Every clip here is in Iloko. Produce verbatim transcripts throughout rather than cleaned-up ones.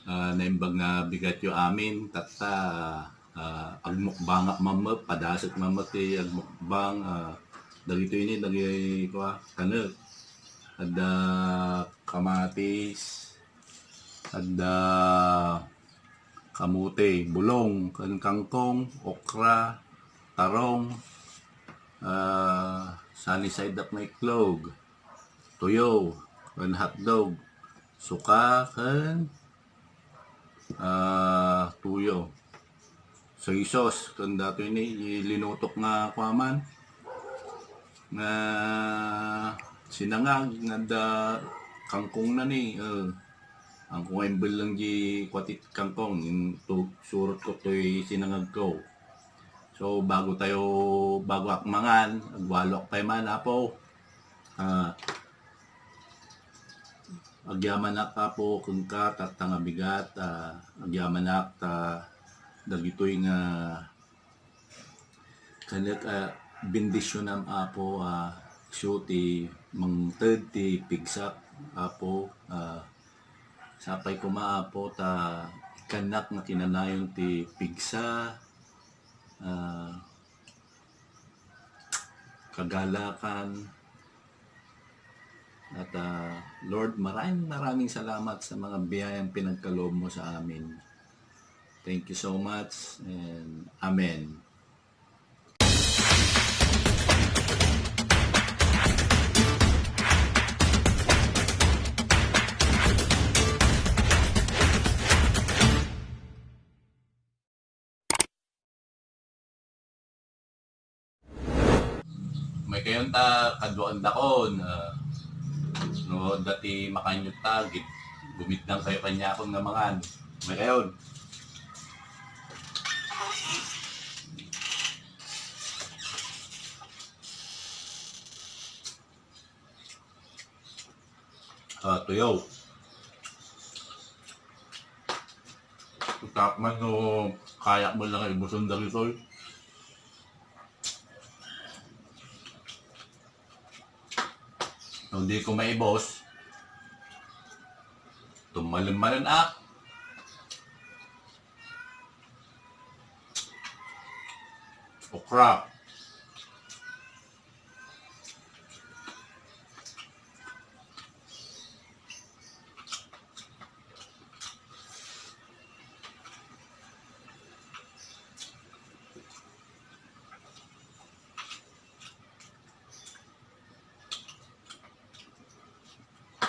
Ah, naimbag nga bigatyo amin, tatta, ah, agmukbangak mammet, padasek mammet ti agmukbang, ah, dagitoy ni, dagiti, kua, kanek. Adda kamatis, adda kamote, bulong, ken kangkong, okra, tarong, ah, sunny side up nga itlog, tuyo, ken hotdog, suka, ken, ah, tuyo. Soy sauce, ken datoy ni, linutok nga kuaman, nga sinangag, nga da kangkong na ni, eh. Ang kung imbel lang di kwatit kangkong, yung tu-, surot ko to'y sinangag ko. So, bago tayo, bago ak mangan, agwalo ak pay man, Apo. Ah, agyamanak, Apo, kenka, tatta nga bigat, ah, agyamanak, ta, dagitoy nga, kanek, ah, bendisyonam, Apo, ah, isu ti mangted ti pigsak, Apo, ah, sapay koma, Apo, ta ikkannak nga kinanayon ti pigsa, ah, kagalakan. At, ah, Lord, maraming, maraming salamat sa mga biyayang pinagkaloob mo sa amin. Thank you so much, and amen. May kayon ta kaduaan dakon, ah, no, dati makanyot ta, git-, gumitnang kayo kaniakon nga mangan. May kayon. Ah, tuyaw. Tapman no, kaya mo lang ibuson dagitoy. No, di ko maibos. Tumalon-malon, ah. Okra.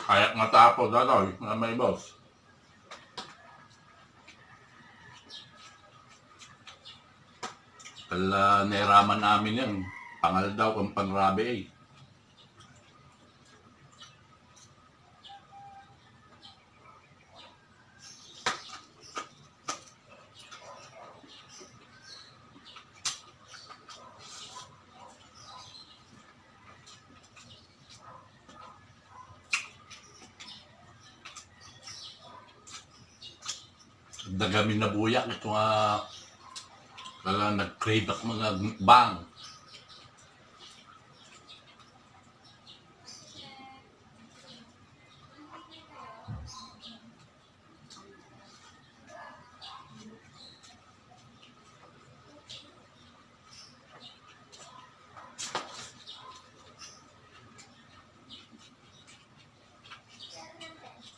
Kaya't matapo daloy nga may boss. Kala nairaman namin yan. Pangal daw kung panrabe eh. Dagami na buyak ito nga kala nag-crave ako mga mukbang.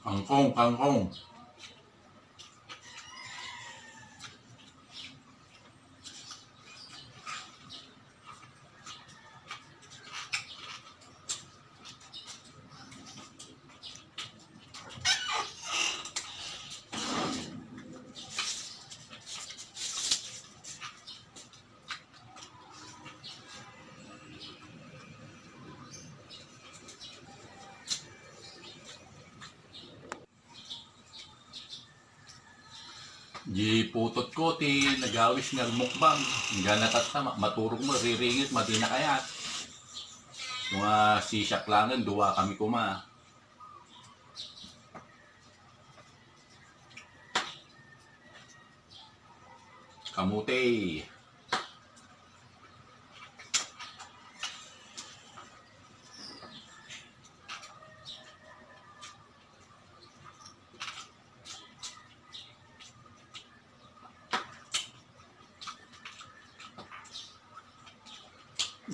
Kangkong, kangkong. Di putot ko ti nagawis nga mukbang. Gana tatta, ma-, maturog mo, riringit, madina kayat. Mga sisak langen, dua kami kuma. Kamote.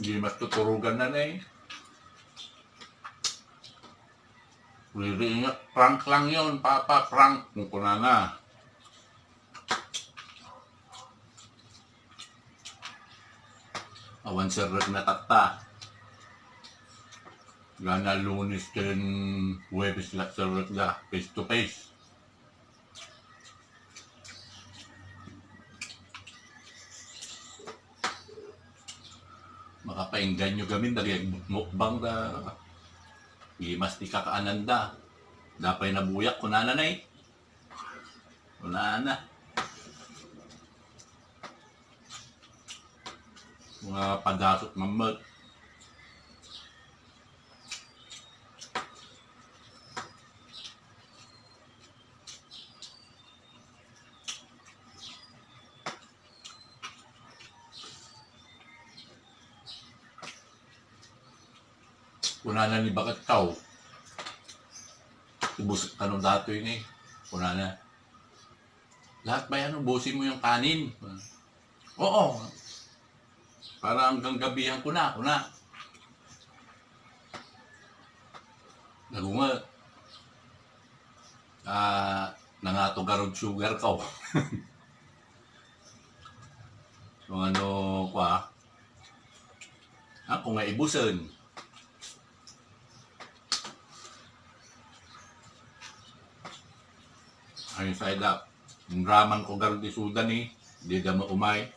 Di mas tuturugan na na eh. Ririing, "Prank lang yon, Papa, prank," kunkunana. Awan serrek na tatta. Gana Lunes ken Huwebes la serrek da, face to face. Makapainggan nyo gamin, dagay mukbang da. Gimas ti kakaananda. Dapay nabuyak, kunana na eh. Kunana. Mga padasot mammet. Kunana ni Bakat Kaw, ubos kano datoy ni. Kunana, "Lahat ba yan, ubusin mo yung kanin?" "Oo. Para hanggang gabihan ko na, kuna." Nagunga. Ah, nangato garud sugar ko. Kung ano, kwa, ako nga ibusen. Ayun, side up. Raman ko garud isudan eh. Di da maumay.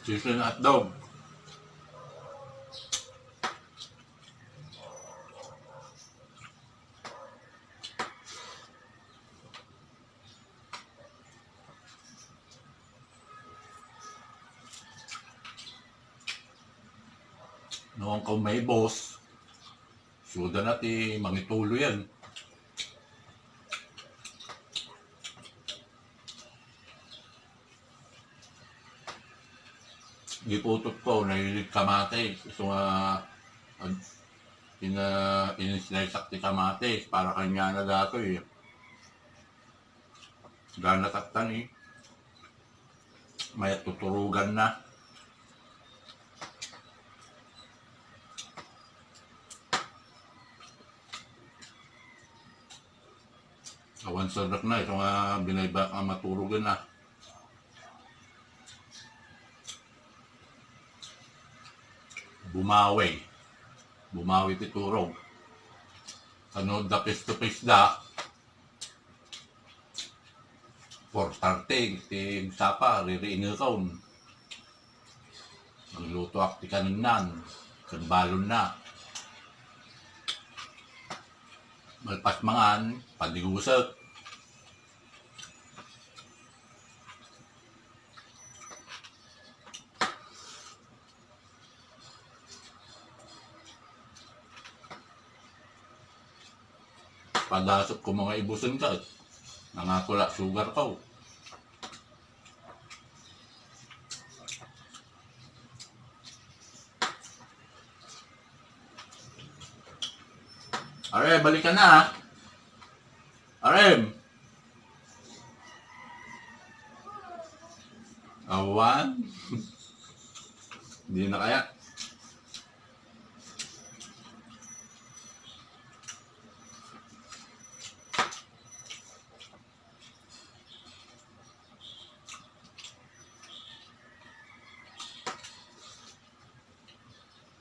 Chicken hotdog. Noon ka may boss, suda na ti mangitulo yan. Giputot ko, nahilig kamatis. Isu nga, ag-, ina-, in-slice ak ti kamatis para kanya na datoy. Gana taktan eh. May tuturugan na. Awan serrek na, isu nga binaybay ak nga maturogen na. Bumawi. Bumawi ti turog. Kano da face to face da, four thirty, ti sapa, ririingekon. Naglutoak ti kanennan, ken balonna. Malpas mangan, panigusek. Padasot ko mga ibusen ka. Nangakula sugar ko. Are, balikan na, ah. Are. Awan. Di na kaya.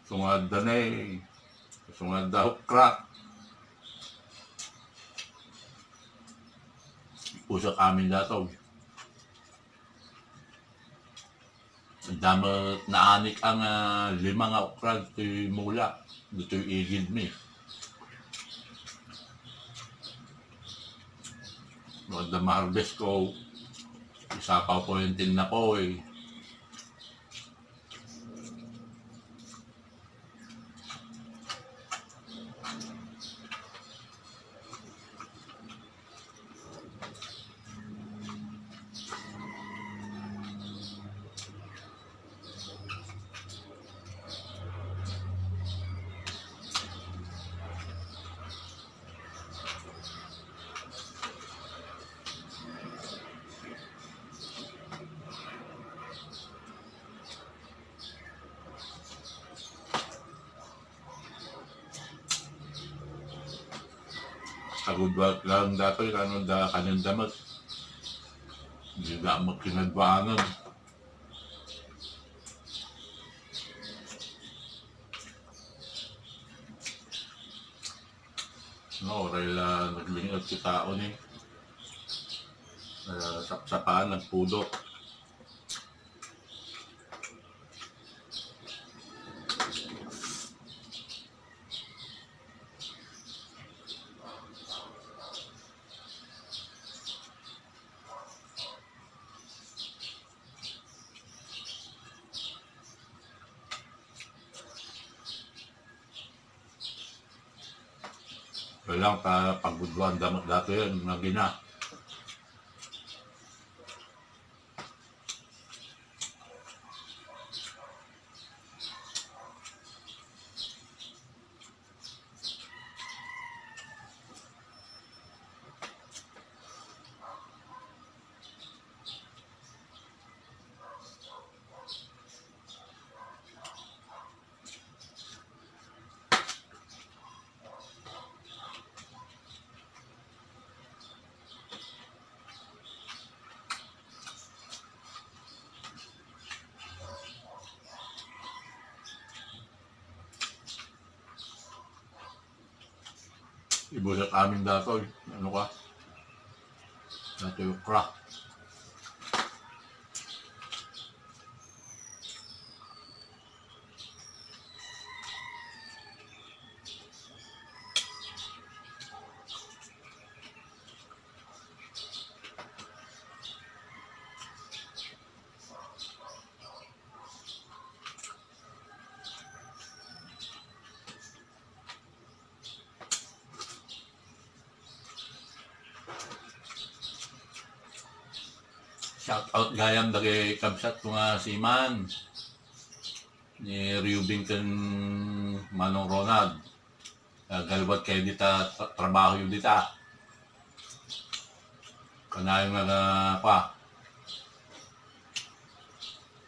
Sungad da ne, sungad da okra. Pusak amin dataw. Damet naanik ang, ah, lima nga okra ti mula. Ditoy igid mi. No, adda ma-harvest ko, isapaw ko yung tinna ko, eh. Kagudua lang datoy, ano da, kanenda met. Dida met kinadwaanan. No, oray la naglingaw ti tao ni. Ah, sapsapan, nagpudot. Kailangan pa pagguduan damat dati yan, nga gina. Ibusak amin datoy. Ano ka? Datoy okra. Shout out gayam dagiti kabsat ko nga seaman ni Reuben ken Manong Ronald. Aggalwad kayo dita tra-, trabaho yo dita. Kanayon nga, ah, kwa,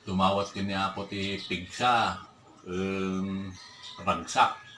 tumawat ken ni Apo ti pigsa, em, ragsak.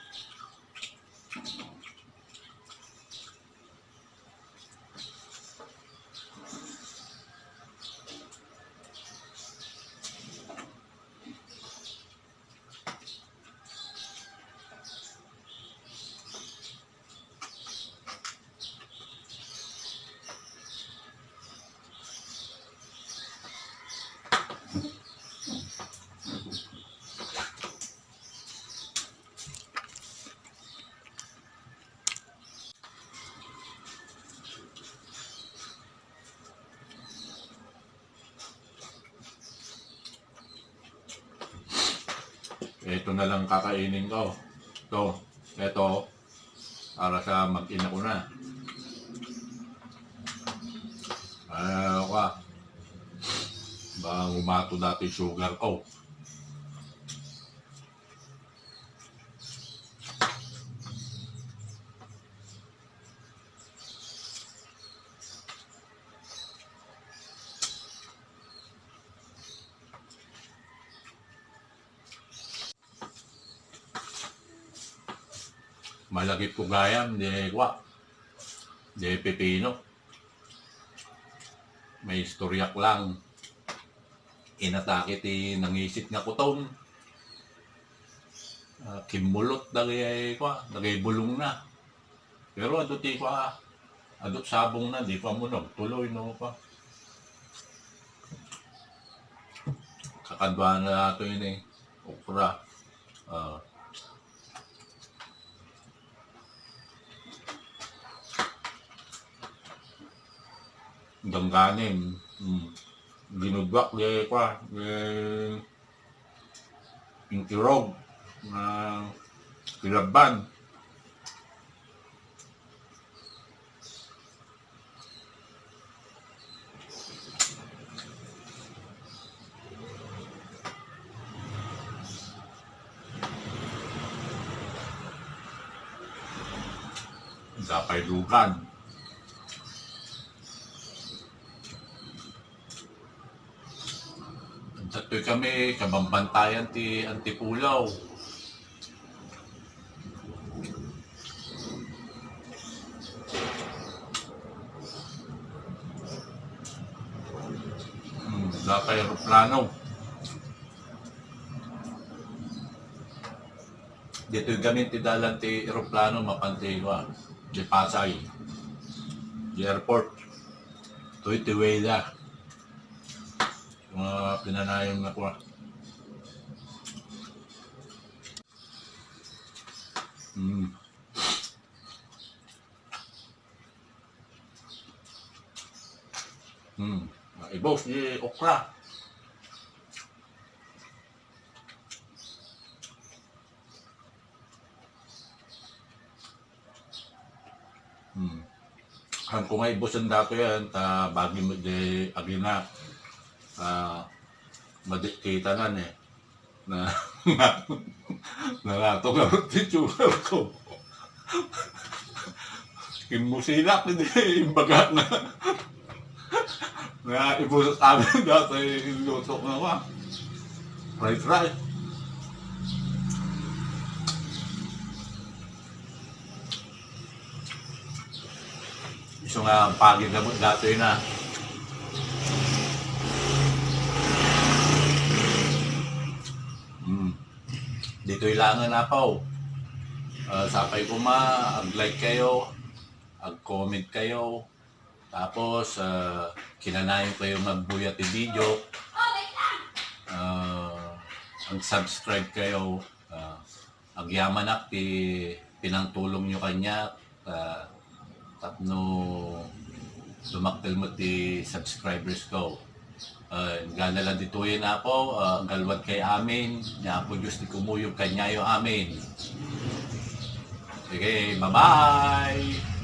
Ito na lang kakainin ko. Ito, ito, para sa mag-ina ko na. Ah, kwa. Baka umato dati sugar ko. Malagip ko gayam, di kwa, di pipino. May istoryak lang. Inatake ti nangisit nga kutom. Ah, kimmulot dagay, kwa, dagay bulong na. Pero adu ti kwa, adu sabong na, di pa mo nagtuloy, no, kwa. Kakadwa na nato ini, okra. Ah. Dangganin. Mm. Ginudwak di kwa, di inkirog, na kilabban. Sapay dugan. Datoy kami, kabambantayan ti Antipolo. Wala pay eroplano. Ditoy gamin ti dalan ti eroplano mapan ti, kuan, di Pasay, di airport. Toy ti way da. Mga pinanayon na, kuan. Mm. Hmm. Ibos di okra. Hmm. Ang kung ay ibusan dato yan, ta bagi mo di agina. Ah, madikita na ni. Na, narato nga ti tsura ko. Kimusilak ni di imbaga na. Nga ibusat amin dati iluto nga ma. Fried rice. Isu nga pagid na datoy na. Mm. Ditoy langen, apaw. Ah, sapay koma, ag-like kayo, ag-comment kayo, tapos, ah, kinanayon kayo magbuya ti video, ah, ag-subscribe kayo, ah, agyamanak ti pinangtulong nyo kanya, ah, tapno dumakkel met ti subscribers ko. Ah, gana la ditoyen, Apo, ah, galwad kay amin, ni Apo Dios ti kumuyog kanyayo amin. Sige, bye-bye!